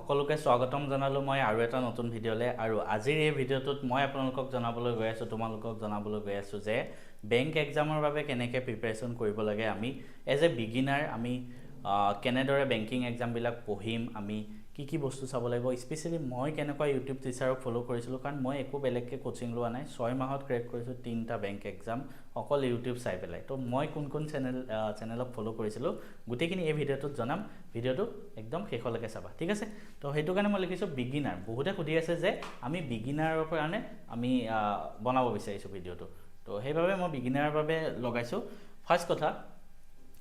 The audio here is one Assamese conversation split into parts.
সকলোকে স্বাগতম জনালোঁ মই আৰু এটা নতুন ভিডিঅ'লৈ। আৰু আজিৰ এই ভিডিঅ'টোত মই আপোনালোকক জনাবলৈ গৈ আছোঁ, তোমালোকক জনাবলৈ গৈ আছোঁ যে বেংক এক্সামৰ বাবে কেনেকৈ প্ৰিপেৰেশ্যন কৰিব লাগে, আমি এজ এ বিগিনাৰ আমি কেনেদৰে বেংকিং এক্সামবিলাক পঢ়িম, আমি কি কি বস্তু চাব লাগিব, স্পেচিয়েলি মই কেনেকুৱা ইউটিউব টিচাৰক ফ'ল' কৰিছিলোঁ, কাৰণ মই একো বেলেগকৈ কোচিং লোৱা নাই। 6 মাহত ক্ৰেক কৰিছোঁ তিনিটা বেংক এক্সাম অকল ইউটিউব চাই পেলাই। তো মই কোন কোন চেনেলক ফ'ল' কৰিছিলোঁ, গোটেইখিনি এই ভিডিঅ'টোত জনাম। ভিডিঅ'টো একদম শেষলৈকে চাবা, ঠিক আছে? তো সেইটো কাৰণে মই লিখিছোঁ বিগিনাৰ। বহুতে সুধি আছে যে আমি বিগিনাৰৰ কাৰণে আমি বনাব বিচাৰিছোঁ ভিডিঅ'টো। তো সেইবাবে মই বিগিনাৰৰ বাবে লগাইছোঁ। ফাৰ্ষ্ট কথা,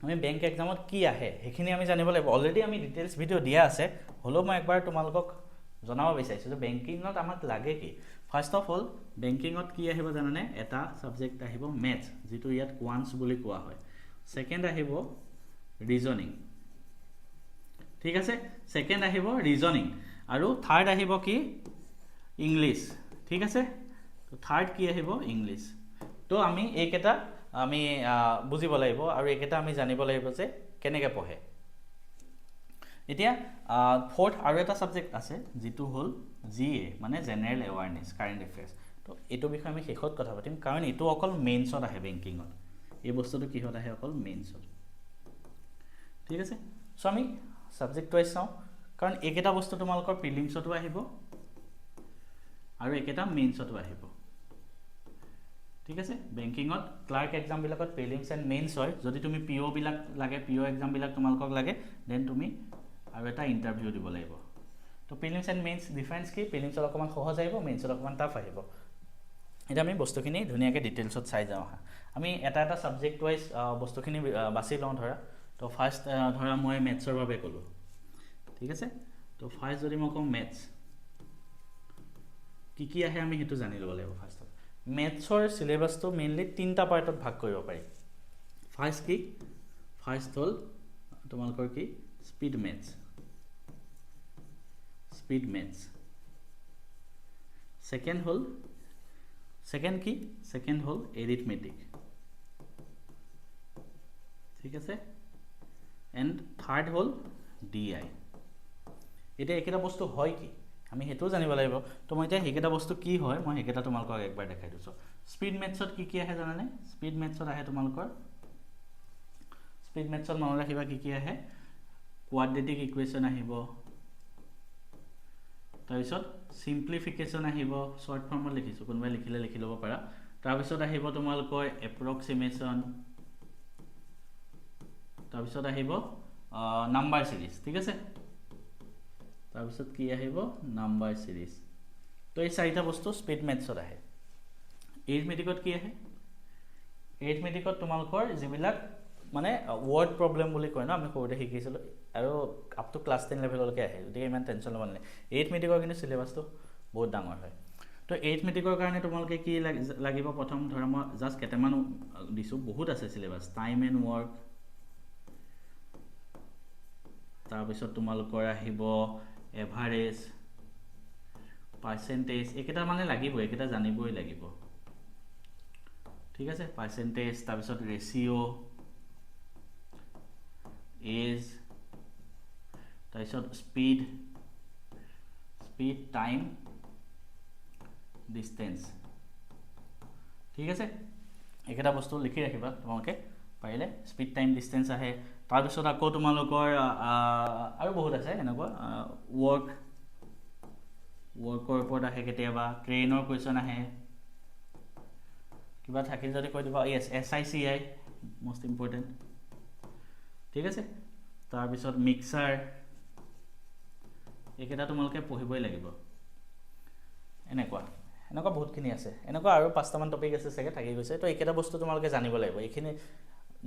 আমি বেংক এক্সামত কি আহে সেইখিনি আমি জানিব লাগিব। অলৰেডি আমি ডিটেইলছ ভিডিঅ' দিয়া আছে, হ'লেও মই একবাৰ তোমালোকক জনাব বিচাৰিছোঁ যে বেংকিঙত আমাক লাগে কি। ফাৰ্ষ্ট অফ অল, বেংকিঙত কি আহিব জানানে? এটা ছাবজেক্ট আহিব মেথছ, যিটো ইয়াত কোৱান্টছ বুলি কোৱা হয়। ছেকেণ্ড আহিব ৰিজনিং, ঠিক আছে? ছেকেণ্ড আহিব ৰিজনিং আৰু থাৰ্ড আহিব কি? ইংলিছ, ঠিক আছে? তো থাৰ্ড কি আহিব? ইংলিছ। তো আমি এইকেইটা আমি বুজিব লাগিব আৰু এইকেইটা আমি জানিব লাগিব যে কেনেকৈ পঢ়ে। এতিয়া ফ'ৰ্থ আৰু এটা ছাবজেক্ট আছে, যিটো হ'ল জি এ, মানে জেনেৰেল এৱাৰনেছ, কাৰেণ্ট এফেয়াৰ্ছ। তো এইটো বিষয়ে আমি শেষত কথা পাতিম, কাৰণ এইটো অকল মেইনছত আহে। বেংকিঙত এই বস্তুটো কিহত আহে? অকল মেইনছত, ঠিক আছে? চ' আমি ছাবজেক্ট ৱাইজ চাওঁ, কাৰণ এইকেইটা বস্তু তোমালোকৰ প্ৰিলিমছতো আহিব আৰু এইকেইটা মেইনছতো আহিব, ঠিক আছে? বেংকিঙত ক্লাৰ্ক এক্সামবিলাকত প্ৰিলিমছ এণ্ড মেইনছ হয়। যদি তুমি পি অ'বিলাক লাগে, পি অ' এক্সামবিলাক তোমালোকক লাগে, then তুমি আৰু এটা ইণ্টাৰভিউ দিব লাগিব। তো প্ৰিলিমছ এণ্ড মেইনছ ডিফাৰেঞ্চ কি? প্ৰিলিমছত অকণমান সহজ আহিব, মেইনছত অকণমান টাফ আহিব। এতিয়া আমি বস্তুখিনি ধুনীয়াকৈ ডিটেইলছত চাই যাওঁ আহা। আমি এটা এটা ছাবজেক্ট ৱাইজ বস্তুখিনি বাছি লওঁ। ধৰা, তো ফাৰ্ষ্ট ধৰা মই মেথছৰ বাবে ক'লোঁ, ঠিক আছে? তো ফাৰ্ষ্ট যদি মই কওঁ মেথছ কি কি আহে, আমি সেইটো জানি ল'ব লাগিব। ফাৰ্ষ্টত মেথছৰ চিলেবাছটো মেইনলি তিনিটা পাৰ্টত ভাগ কৰিব পাৰি। ফাৰ্ষ্ট কি? ফাৰ্ষ্ট হ'ল তোমালোকৰ কি? Speed maths, speed maths. Second হ'ল, ছেকেণ্ড কি? ছেকেণ্ড হ'ল এৰিথমেটিক, ঠিক আছে? এণ্ড থাৰ্ড হ'ল ডি আই। এতিয়া এইকেইটা বস্তু হয় কি, আমি সেইটোও জানিব লাগিব। তো মই এতিয়া সেইকেইটা বস্তু কি হয়, মই সেইকেইটা তোমালোকক একবাৰ দেখাই দিছোঁ। স্পীড মেথছত কি কি আহে জানানে? স্পীড মেথছত আহে তোমালোকৰ, স্পীড মেথছত মনত ৰাখিবা কি কি আহে। কোৱাড্ৰেটিক ইকুৱেশ্যন আহিব, তাৰপিছত চিম্প্লিফিকেশ্যন আহিব। শ্বৰ্ট ফৰ্মত লিখিছোঁ, কোনোবাই লিখিলে লিখি ল'ব পাৰা। তাৰপিছত আহিব তোমালোকৰ এপ্ৰক্সিমেশ্যন, তাৰপিছত আহিব নাম্বাৰ চিৰিজ, ঠিক আছে? তাৰপিছত কি আহিব? Number series. তো এই চাৰিটা বস্তু স্পীড মেথছত আহে। এৰিথমেটিকত কি আহে? এৰিথমেটিকত তোমালোকৰ যিবিলাক মানে ৱৰ্ড প্ৰব্লেম বুলি কয় ন, আমি সৰুতে শিকিছিলোঁ, আৰু আপ টু ক্লাছ 10 লেভেললৈকে আহে। গতিকে ইমান টেনশ্যন ল'ব নালাগে। এৰিথমেটিকৰ কিন্তু চিলেবাছটো বহুত ডাঙৰ হয়। তো এৰিথমেটিকৰ কাৰণে তোমালোকে কি লাগিব? প্ৰথম ধৰা মই জাষ্ট কেইটামান দিছোঁ, বহুত আছে চিলেবাছ। টাইম এণ্ড ৱৰ্ক, তাৰপিছত তোমালোকৰ আহিব এভাৰেজ, পাৰ্চেণ্টেজ। এইকেইটা মানে লাগিব, এইকেইটা জানিবই লাগিব, ঠিক আছে? পাৰ্চেণ্টেজ, তাৰপিছত ৰেচিঅ', এজ, তাৰপিছত স্পীড, স্পীড, টাইম, ডিষ্টেঞ্চ, ঠিক আছে? এইকেইটা বস্তু লিখি ৰাখিবা তোমালোকে পাৰিলে। স্পীড, টাইম, ডিষ্টেঞ্চ আহে। তাৰপিছত আকৌ তোমালোকৰ আৰু বহুত আছে এনেকুৱা। ৱৰ্কৰ ওপৰত আহে, কেতিয়াবা ট্ৰেইনৰ কুৱেশ্যন আহে। কিবা থাকিল যদি কৈ দিবা। য়েছ, SICI most important, ঠিক আছে? তাৰপিছত মিক্সাৰ, এইকেইটা তোমালোকে পঢ়িবই লাগিব। এনেকুৱা এনেকুৱা বহুতখিনি আছে। এনেকুৱা আৰু পাঁচটামান টপিক আছে চাগে, থাকি গৈছে। তো এইকেইটা বস্তু তোমালোকে জানিব লাগিব, এইখিনি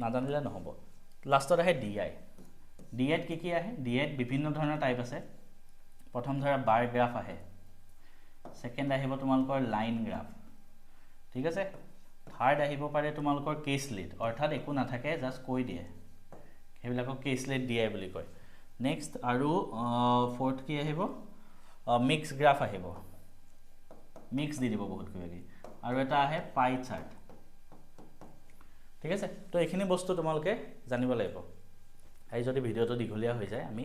নাজানিলে নহ'ব। লাষ্টত আহে ডি আই। ডি আইত কি কি আহে? ডি আইত বিভিন্ন ধৰণৰ টাইপ আছে। প্ৰথম ধৰা বাৰ গ্ৰাফ আহে, ছেকেণ্ড আহিব তোমালোকৰ লাইন গ্ৰাফ, ঠিক আছে? থাৰ্ড আহিব পাৰে তোমালোকৰ কেছলেট, অৰ্থাৎ একো নাথাকে, জাষ্ট কৈ দিয়ে, সেইবিলাকক কেছলেট ডি আই বুলি কয়। নেক্সট আৰু ফ'ৰ্থ কি আহিব? মিক্স গ্ৰাফ আহিব, মিক্স দি দিব বহুত কিবা কিবি। আৰু এটা আহে পাই চাৰ্ট, ঠিক আছে? তো এইখিনি বস্তু তোমালোকে জানিব লাগিব। আৰু যদি ভিডিঅ'টো দীঘলীয়া হৈ যায়, আমি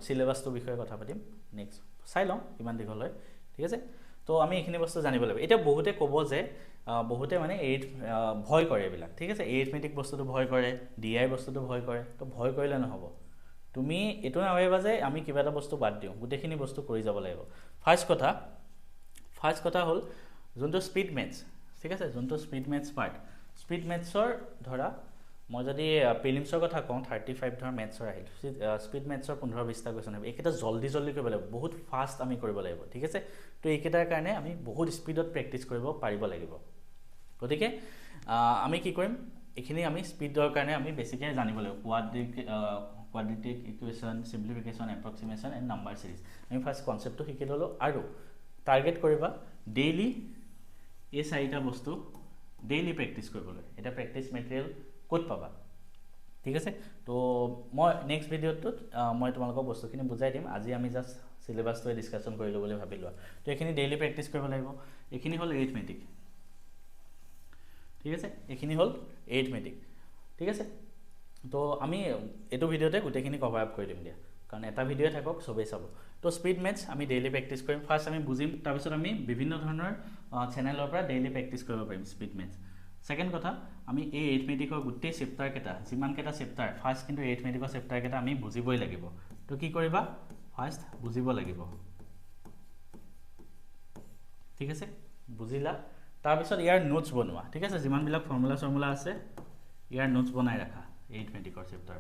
চিলেবাছটোৰ বিষয়ে কথা পাতিম নেক্সট, চাই লওঁ কিমান দীঘল হয়, ঠিক আছে। তো আমি এইখিনি বস্তু জানিব লাগিব। এতিয়া বহুতে ক'ব যে বহুতে মানে ভয় কৰে এইবিলাক, ঠিক আছে, এৰিথমেটিক বস্তুটো ভয় কৰে, ডি আই বস্তুটো ভয় কৰে। তো ভয় কৰিলে নহ'ব, তুমি এইটো নাভাবিবা যে আমি কিবা এটা বস্তু বাদ দিওঁ, গোটেইখিনি বস্তু কৰি যাব লাগিব। ফাৰ্ষ্ট কথা হ'ল যোনটো স্পীড মেথছ, ঠিক আছে, যোনটো স্পীড মেথছ পাৰ্ট, স্পীড মেথছৰ ধৰা মই যদি প্ৰিলিমছৰ কথা কওঁ, 35 ধৰ মেথছৰ আহিল, স্পীড মেথছৰ 15-20টা কুৱেশ্যন আহিব। এইকেইটা জল্দি জল্দি কৰিব লাগিব, বহুত ফাষ্ট আমি কৰিব লাগিব, ঠিক আছে। তো এইকেইটাৰ কাৰণে আমি বহুত স্পীডত প্ৰেক্টিছ কৰিব পাৰিব লাগিব। গতিকে আমি কি কৰিম, এইখিনি আমি স্পীডৰ কাৰণে আমি বেছিকৈ জানিব লাগিব। Quadratic equation, simplification, approximation and number series. আমি ফাৰ্ষ্ট কনচেপ্টটো শিকি ল'লোঁ আৰু টাৰ্গেট কৰিবা ডেইলি এই চাৰিটা বস্তু ডেইলি প্ৰেক্টিছ কৰিবলৈ। এতিয়া প্ৰেক্টিছ মেটেৰিয়েল ক'ত পাবা, ঠিক আছে। তো মই নেক্সট ভিডিঅ'টোত মই তোমালোকক বস্তুখিনি বুজাই দিম। আজি আমি জাষ্ট চিলেবাছটোৱে ডিছকাশ্যন কৰিলোঁ বুলি ভাবি লোৱা। তো এইখিনি ডেইলি প্ৰেক্টিছ কৰিব লাগিব। এইখিনি হ'ল এৰিথমেটিক, ঠিক আছে, এইখিনি হ'ল এৰিথমেটিক, ঠিক আছে। তো আমি এইটো ভিডিঅ'তে গোটেইখিনি কভাৰ আপ কৰি দিম দিয়া, কাৰণ এটা ভিডিঅ'ই থাকক, চবেই চাব। তো স্পীড মেথছ আমি ডেইলি প্ৰেক্টিছ কৰিম, ফাৰ্ষ্ট আমি বুজিম, তাৰপিছত আমি বিভিন্ন ধৰণৰ চেনেলৰ পৰা ডেইলি প্ৰেক্টিছ কৰিব পাৰিম স্পীড মেথছ। ছেকেণ্ড কথা, আমি এই এৰিথমেটিকৰ গোটেই চেপ্টাৰকেইটা, যিমানকেইটা চেপ্টাৰ, ফাৰ্ষ্ট কিন্তু এৰিথমেটিকৰ চেপ্টাৰকেইটা আমি বুজিবই লাগিব। তো কি কৰিবা, ফাৰ্ষ্ট বুজিব লাগিব, ঠিক আছে, বুজিলা। তাৰপিছত ইয়াৰ নোটছ বনোৱা, ঠিক আছে, যিমানবিলাক ফৰ্মুলা চৰ্মুলা আছে ইয়াৰ নোটছ বনাই ৰাখা। এৰিথমেটিকৰ চেপ্টাৰ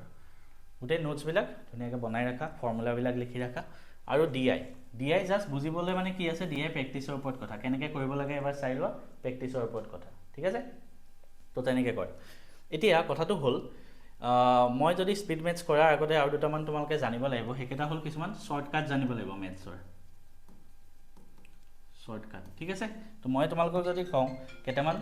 গোটেই নোটছবিলাক ধুনীয়াকৈ বনাই ৰাখা, ফৰ্মুলাবিলাক লিখি ৰাখা। আৰু ডি আই জাষ্ট বুজিবলৈ মানে কি আছে, ডি আই প্ৰেক্টিছৰ ওপৰত কথা, কেনেকৈ কৰিব লাগে এবাৰ চাই লোৱা, প্ৰেক্টিছৰ ওপৰত কথা, ঠিক আছে। তো তেনেকৈ কৰে। এতিয়া কথাটো হ'ল, মই যদি স্পীড মেথছ কৰাৰ আগতে আৰু দুটামান তোমালোকে জানিব লাগিব। সেইকেইটা হ'ল কিছুমান শ্বৰ্টকাট জানিব লাগিব, মেথছৰ শ্বৰ্টকাট, ঠিক আছে। তো মই তোমালোকক যদি কওঁ কেইটামান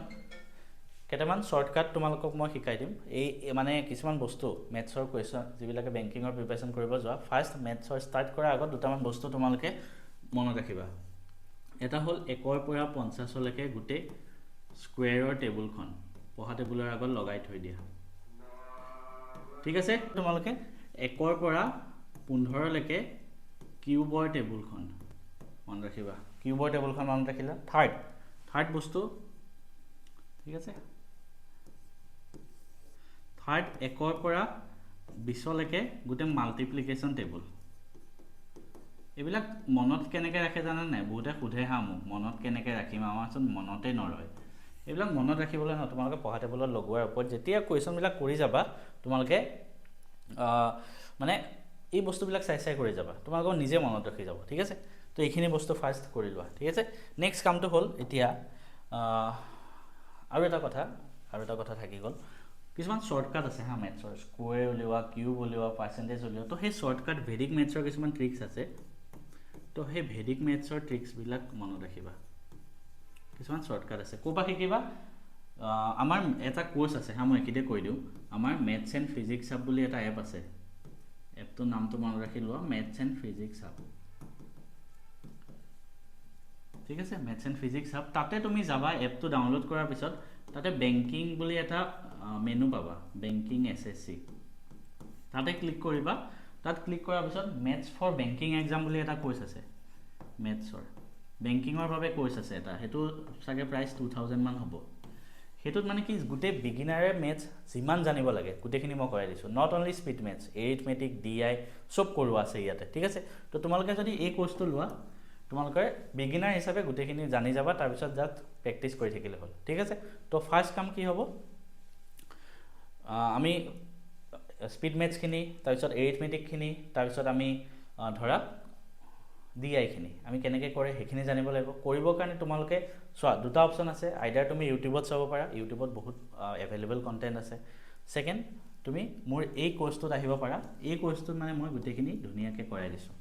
কেইটামান শ্বৰ্টকাট তোমালোকক মই শিকাই দিম। এই মানে কিছুমান বস্তু মেথছৰ কুৱেশ্যন, যিবিলাকে বেংকিঙৰ প্ৰিপেৰেশ্যন কৰিব যোৱা, ফাৰ্ষ্ট মেথছৰ ষ্টাৰ্ট কৰাৰ আগত দুটামান বস্তু তোমালোকে মনত ৰাখিবা। এটা হ'ল 1ৰ পৰা 50লৈকে গোটেই স্কুৱেৰৰ টেবুলখন পঢ়া টেবুলৰ আগত লগাই থৈ দিয়া, ঠিক আছে। তোমালোকে 1ৰ পৰা 15লৈকে কিউবৰ টেবুলখন মনত ৰাখিবা, কিউবৰ টেবুলখন মনত ৰাখিলা। থাৰ্ড বস্তু, ঠিক আছে, থাৰ্ড 1ৰ পৰা 20লৈকে গোটেই মাল্টিপ্লিকেশ্যন টেবুল। এইবিলাক মনত কেনেকৈ ৰাখে জানে নাই? বহুতে সোধে হা মোক, মনত কেনেকৈ ৰাখিম, আমাৰচোন মনতে নৰয়। এইবিলাক মনত ৰাখিবলৈ নহয়, তোমালোকে পঢ়া টেবুলত লগোৱাৰ ওপৰত যেতিয়া কুৱেশ্যনবিলাক কৰি যাবা, তোমালোকে মানে এই বস্তুবিলাক চাই চাই কৰি যাবা, তোমালোকৰ নিজে মনত ৰাখি যাব, ঠিক আছে। তো এইখিনি বস্তু ফাৰ্ষ্ট কৰি লোৱা, ঠিক আছে। নেক্সট কামটো হ'ল এতিয়া আৰু এটা কথা থাকি গ'ল। কিছুমান শ্বৰ্টকাট আছে হা মেথছৰ, স্কুৱেৰ উলিওৱা, কিউব উলিওৱা, পাৰ্চেণ্টেজ উলিওৱা। তো সেই শ্বৰ্টকাট ভেদিক মেথছৰ কিছুমান ট্ৰিক্স আছে, তো সেই ভেদিক মেথছৰ ট্ৰিক্সবিলাক মনত ৰাখিবা। কিছুমান শ্বৰ্টকাট আছে, ক'ৰ পৰা শিকিবা? আমাৰ এটা কোৰ্চ আছে হা, মই এইখিনিতে কৈ দিওঁ। আমাৰ মেথছ এণ্ড ফিজিক্স হাব বুলি এটা এপ আছে, এপটোৰ নামটো মনত ৰাখি লোৱা, মেথছ এণ্ড ফিজিক্স হাব, ঠিক আছে, মেথছ এণ্ড ফিজিক্স হাব। তাতে তুমি যাবা, এপটো ডাউনলোড কৰাৰ পিছত তাতে বেংকিং বুলি এটা মেনু পাবা, বেংকিং SSC, তাতে ক্লিক কৰিবা। তাত ক্লিক কৰাৰ পিছত মেথছ ফৰ বেংকিং এক্সাম বুলি এটা কোৰ্চ আছে, মেথছৰ বেংকিঙৰ বাবে কোৰ্চ আছে এটা, সেইটো চাগে প্ৰাইচ 2000 মান হ'ব। সেইটোত মানে কি, গোটেই বিগিনাৰে মেথছ যিমান জানিব লাগে গোটেইখিনি মই কৰাই দিছোঁ। Not only speed maths, arithmetic, DI চব কৰোৱা আছে ইয়াতে, ঠিক আছে। তো তোমালোকে যদি এই কোৰ্চটো লোৱা, তোমালোকে বিগিনাৰ হিচাপে গোটেইখিনি জানি যাবা, তাৰপিছত জাষ্ট প্ৰেক্টিছ কৰি থাকিলে হ'ল, ঠিক আছে। তো ফাৰ্ষ্ট কাম কি হ'ব, আমি স্পীড মেথছখিনি, তাৰপিছত এৰিথমেটিকখিনি, তাৰপিছত আমি ধৰা ডি আইখিনি আমি কেনেকৈ কৰে সেইখিনি জানিব লাগিব। কৰিবৰ কাৰণে তোমালোকে চোৱা, দুটা অপশ্যন আছে। আইডাৰ তুমি ইউটিউবত চাব পাৰা, ইউটিউবত বহুত এভেইলেবল কণ্টেণ্ট আছে। ছেকেণ্ড, তুমি মোৰ এই কৰ্চটোত আহিব পাৰা। এই কৰ্চটোত মানে মই গোটেইখিনি ধুনীয়াকৈ কৰাই দিছোঁ,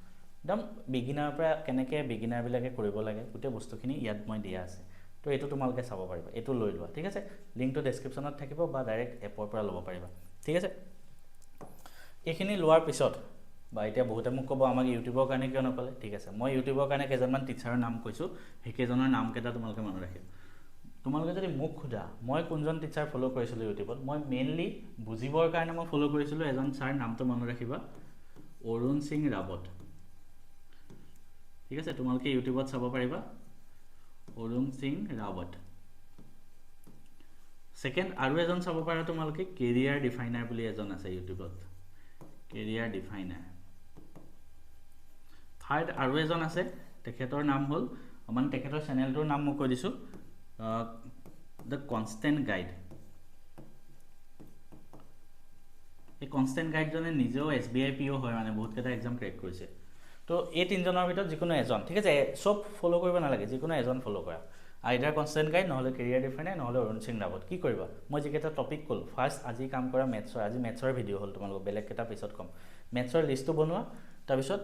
একদম বিগিনাৰৰ পৰা কেনেকৈ বিগিনাৰবিলাকে কৰিব লাগে গোটেই বস্তুখিনি ইয়াত মই দিয়া আছে। তো এইটো তোমালোকে চাব পাৰিবা, এইটো লৈ লোৱা, ঠিক আছে। লিংকটো ডেছক্ৰিপশ্যনত থাকিব বা ডাইৰেক্ট এপৰ পৰা ল'ব পাৰিবা, ঠিক আছে। এইখিনি লোৱাৰ পিছত বা এতিয়া বহুতে মোক ক'ব আমাক ইউটিউবৰ কাৰণে কিয় নক'লে? ঠিক আছে, মই ইউটিউবৰ কাৰণে কেইজনমান টিচাৰৰ নাম কৈছোঁ, সেইকেইজনৰ নামকেইটা তোমালোকে মনত ৰাখিবা। তোমালোকে যদি মোক সোধা মই কোনজন টিচাৰ ফ'ল' কৰিছিলোঁ ইউটিউবত, মই মেইনলি বুজিবৰ কাৰণে মই ফ'ল' কৰিছিলোঁ এজন ছাৰ, নামটো মনত ৰাখিবা, অৰুণ সিং ৰাৱত। ঠিক আছে, তোমালোকে ইউটিউবত চাব পাৰিবা অৰুণ সিং ৰাৱত। ছেকেণ্ড আৰু এজন চাব পাৰা তোমালোকে, কেৰিয়াৰ ডিফাইনাৰ বুলি এজন আছে ইউটিউবত, কেৰিয়াৰ ডিফাইনাৰ। থাৰ্ড আৰু এজন আছে, তেখেতৰ নাম হ'ল, মানে তেখেতৰ চেনেলটোৰ নাম মই কৈ দিছোঁ, the constant guide. এই কনষ্টেণ্ট গাইডজনে নিজেও SBI PO হয়, মানে বহুতকেইটা এক্সাম ক্ৰেক কৰিছে। তো এই তিনিজনৰ ভিতৰত যিকোনো এজন, ঠিক আছে, চব ফ'ল' কৰিব নালাগে, যিকোনো এজন ফ'ল' কৰা, আইডাৰ কনষ্টেণ্ট গাইড, নহ'লে কেৰিয়াৰ ডিফাইনাৰ, নহ'লে অৰুণ সিং ৰাৱত। কি কৰিবা? মই যিকেইটা টপিক ক'লোঁ, ফাৰ্ষ্ট আজি কাম কৰা মেথছৰ, আজি মেথছৰ ভিডিঅ' হ'ল তোমালোকক, বেলেগকেইটা পিছত ক'ম। মেথছৰ লিষ্টটো বনোৱা, তাৰপিছত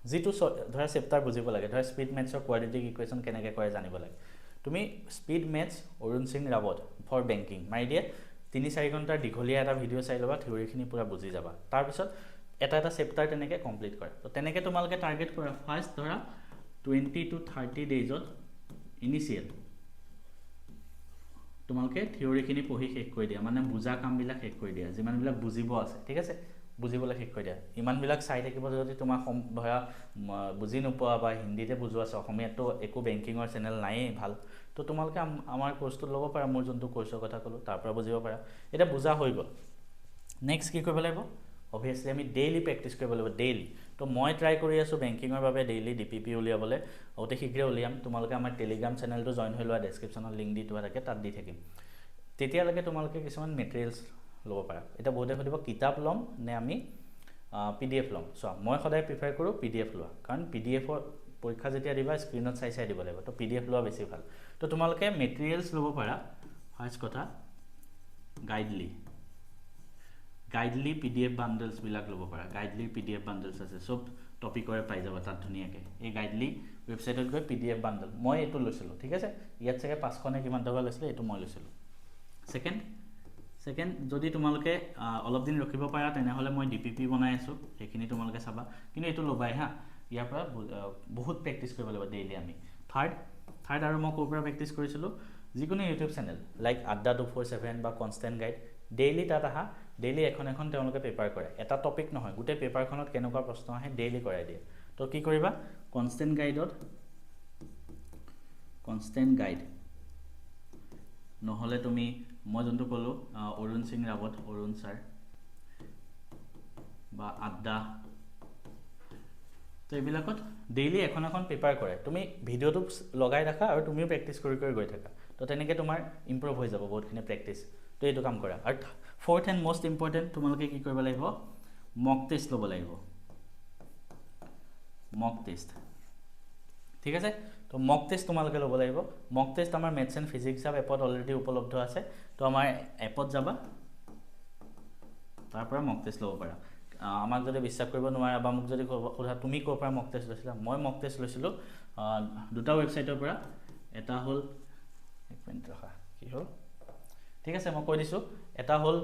যিটো ধৰা চেপ্টাৰ বুজিব লাগে, ধৰা স্পীড মেথছৰ কোৱাড্ৰেটিক ইকুৱেশ্যন কেনেকৈ কৰে জানিব লাগে, তুমি speed maths Arun Singh Rawat for banking মাৰি দিয়ে, 3-4 ঘণ্টাৰ দীঘলীয়া এটা ভিডিঅ' চাই ল'বা, থিয়ৰিখিনি পূৰা বুজি যাবা। তাৰপিছত এটা এটা চেপ্টাৰ তেনেকৈ কমপ্লিট কৰা। তো তেনেকৈ তোমালোকে টাৰ্গেট কৰা, ফাৰ্ষ্ট ধৰা 20 টু 30 ডেইজত ইনিচিয়েল তোমালোকে থিয়ৰিখিনি পঢ়ি শেষ কৰি দিয়া, মানে বুজা কামবিলাক শেষ কৰি দিয়া, যিমানবিলাক বুজিব আছে, ঠিক আছে, বুজিবলৈ শেষ কৰি দিয়া। ইমানবিলাক চাই থাকিব যদি তোমাৰ ধৰা বুজি নোপোৱা বা হিন্দীতে বুজোৱা আছে, অসমীয়াততো একো বেংকিঙৰ চেনেল নায়েই ভাল, তো তোমালোকে আমাৰ কৰ্চটোত ল'ব পাৰা, মোৰ যোনটো কৰ্চৰ কথা ক'লোঁ তাৰ পৰা বুজিব পাৰা। এতিয়া বুজা হৈ গ'ল, নেক্সট কি কৰিব লাগিব? অভিয়াছলি আমি ডেইলি প্ৰেক্টিছ কৰিব লাগিব, ডেইলি। তো মই ট্ৰাই কৰি আছোঁ বেংকিঙৰ বাবে ডেইলি DPP উলিয়াবলৈ, অতি শীঘ্ৰে উলিয়াম। তোমালোকে আমাৰ টেলিগ্ৰাম চেনেলটো জইন হৈ লোৱা, ডেছক্ৰিপশ্যনত লিংক দি থোৱা থাকে, তাত দি থাকিম। তেতিয়ালৈকে তোমালোকে কিছুমান মেটেৰিয়েলছ ল'ব পাৰা। এতিয়া বহুতে সুধিব কিতাপ ল'ম নে আমি PDF ল'ম? চোৱা, মই সদায় প্ৰিফাৰ কৰোঁ PDF লোৱা, কাৰণ PDFৰ পৰীক্ষা যেতিয়া দিবা স্ক্ৰীণত চাই চাই দিব লাগিব, তো PDF লোৱা বেছি ভাল। তো তোমালোকে মেটেৰিয়েলছ ল'ব পাৰা। ফাৰ্ষ্ট কথা গাইডলি PDF বাণ্ডেলছবিলাক ল'ব পাৰা। গাইডলিৰ PDF bundles আছে, চব টপিকৰে পাই যাবা তাত ধুনীয়াকৈ। এই গাইডলি ৱেবছাইটত গৈ PDF bundle, মই এইটো লৈছিলোঁ, ঠিক আছে, ইয়াত চাগে 500 নে কিমান টকা লৈছিলে, এইটো মই লৈছিলোঁ। ছেকেণ্ড যদি তোমালোকে অলপ দিন ৰখিব পাৰা তেনেহ'লে মই DPP বনাই আছোঁ, সেইখিনি তোমালোকে চাবা, কিন্তু এইটো ল'বাই হা, ইয়াৰ পৰা বহুত প্ৰেক্টিছ কৰিব লাগিব ডেইলি আমি। থাৰ্ড আৰু মই ক'ৰ পৰা প্ৰেক্টিছ কৰিছিলোঁ, যিকোনো ইউটিউব চেনেল লাইক আড্ডা 247 বা কনষ্টেণ্ট গাইড, ডেইলি তাত আহা, ডেইলি এখন এখন তেওঁলোকে পেপাৰ কৰে, এটা টপিক নহয়, গোটেই পেপাৰখনত কেনেকুৱা প্ৰশ্ন আহে ডেইলি কৰাই দিয়ে। তো কি কৰিবা, কনষ্টেণ্ট গাইড নহ'লে তুমি মই যোনটো ক'লোঁ অৰুণ সিং ৰাৱত, অৰুণ ছাৰ বা আড্ডা, তো এইবিলাকত ডেইলি এখন এখন পেপাৰ কৰে, তুমি ভিডিঅ'টো লগাই ৰাখা আৰু তুমিও প্ৰেক্টিছ কৰি কৰি গৈ থাকা, তো তেনেকৈ তোমাৰ ইম্প্ৰুভ হৈ যাব বহুতখিনি প্ৰেক্টিছ। তো এইটো কাম কৰা। আৰু ফ'ৰ্থ এণ্ড মষ্ট ইম্পৰ্টেণ্ট, তোমালোকে কি কৰিব লাগিব, মক টেষ্ট ল'ব লাগিব, মক টেষ্ট, ঠিক আছে। তো মক টেষ্ট তোমালোকে ল'ব লাগিব। মক টেষ্ট আমাৰ মেথছ এণ্ড ফিজিক্স হাব এপত অলৰেডি উপলব্ধ আছে, তো আমাৰ এপত যাবা, তাৰ পৰা মক টেষ্ট ল'ব পাৰা। আমাক যদি বিশ্বাস কৰিব নোৱাৰা বা মোক যদি সোধা তুমি ক'ৰ পৰা মক টেষ্ট লৈছিলা, মই মক টেষ্ট লৈছিলোঁ দুটা ৱেবছাইটৰ পৰা। এটা হ'ল, এক মিনিট ৰখা, কি হ'ল, ঠিক আছে মই কৈ দিছোঁ। এটা হ'ল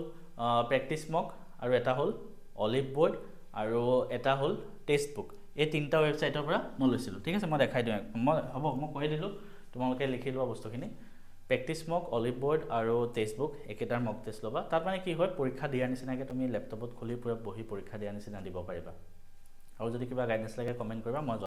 প্ৰেক্টিছ মক, আৰু এটা হ'ল অলিভ বৰ্ড, আৰু এটা হ'ল টেক্সট বুক। এই তিনিটা ৱেবছাইটৰ পৰা মই লৈছিলোঁ, ঠিক আছে, মই দেখাই দিওঁ। মই হ'ব, মই কৈ দিলোঁ, তোমালোকে লিখি লোৱা বস্তুখিনি। প্ৰেক্টিছ মক, অলিভ বৰ্ড আৰু টেক্সট বুক, একেটাৰ মক টেষ্ট ল'বা। তাত মানে কি হয়, পৰীক্ষা দিয়াৰ নিচিনাকৈ তুমি লেপটপত খুলি পূৰা বহি পৰীক্ষা দিয়াৰ নিচিনা দিব পাৰিবা। আৰু যদি কিবা গাইডেঞ্চ লাগে কমেণ্ট কৰিবা, মই